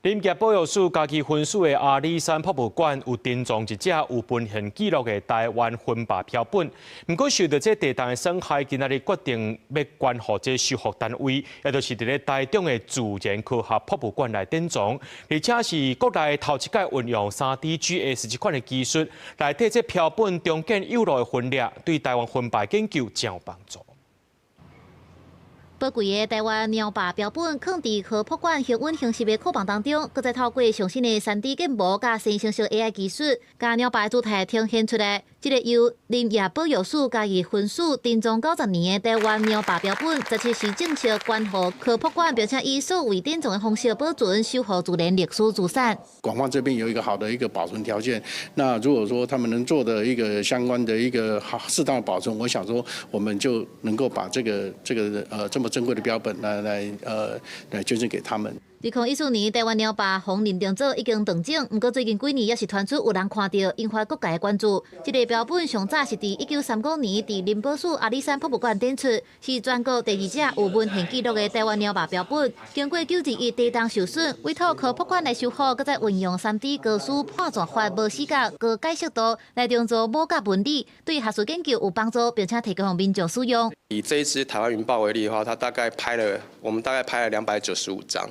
林業保育署嘉義分署的阿里山博物館有珍藏一隻有文獻記錄的台灣雲豹標本，毋過受著這地動的損害，今仔日決定欲捐予這修復單位，也就是佇咧台中的自然科學博物館來典藏，而且是國內頭一擺運用3D GS 這款的技術來替這標本重建幼顱的分裂，對台灣雲豹研究誠有幫助。寶貴的台灣貓豹標本，囥佇科博館恒溫恆濕的庫房當中，閣再透過上新的3D 建模佮生成式 AI 技術，共貓豹的姿態呈現出來。這個由林業保育署嘉義分署珍藏90年的台灣貓豹標本，17時正式捐予科博館，並且以數位典藏的方式保存，守護自然歷史資產。館方這邊有一個好的一個保存條件，那如果說他們能做的一個相關的一個好適當的保存，我想說我們就能夠把這個這麼珍貴的標本來捐贈給他們。2014年台灣貓豹予認定做已經斷種，毋過最近幾年也是傳出有人看著，引發各界的關注。這個標本上早是佇1935年佇林保署阿里山博物館展出，是全國第二隻有文獻記錄的台灣貓豹標本。經過9·21地動受損，委託科博館來修復，閣再運用3D 高斯判斷法無死角高解析度來重組母甲紋理，對學術研究有幫助，並且提供予民眾使用。以這一隻台灣雲豹為例的話，它大概拍了，我們大概拍了295張。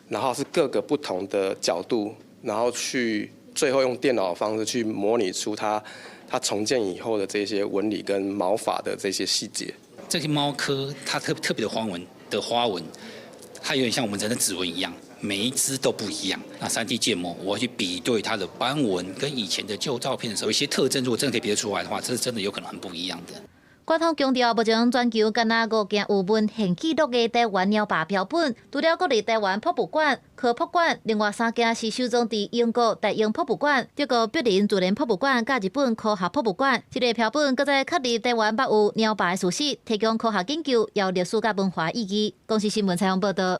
然後是各個不同的角度，然後去最後用電腦的方式去模擬出它重建以後的這些紋理跟毛髮的這些細節。這些貓科它特別的花紋，它有點像我們人的指紋一樣，每一隻都不一樣。那3D 建模，我要去比對它的斑紋跟以前的舊照片的時候，一些特徵如果真的可以比得出來的話，這是真的有可能很不一樣的。官方強調，目前全球干焦五件有文獻記錄的台灣貓豹標本，除了國立台灣博物館、科博館，另外三件是收藏佇英國大英博物館、德國柏林自然博物館、佮日本科學博物館。這個標本閣再確立台灣捌有貓豹的事實，提供科學研究，有歷史佮文化意義。公視新聞採訪報導。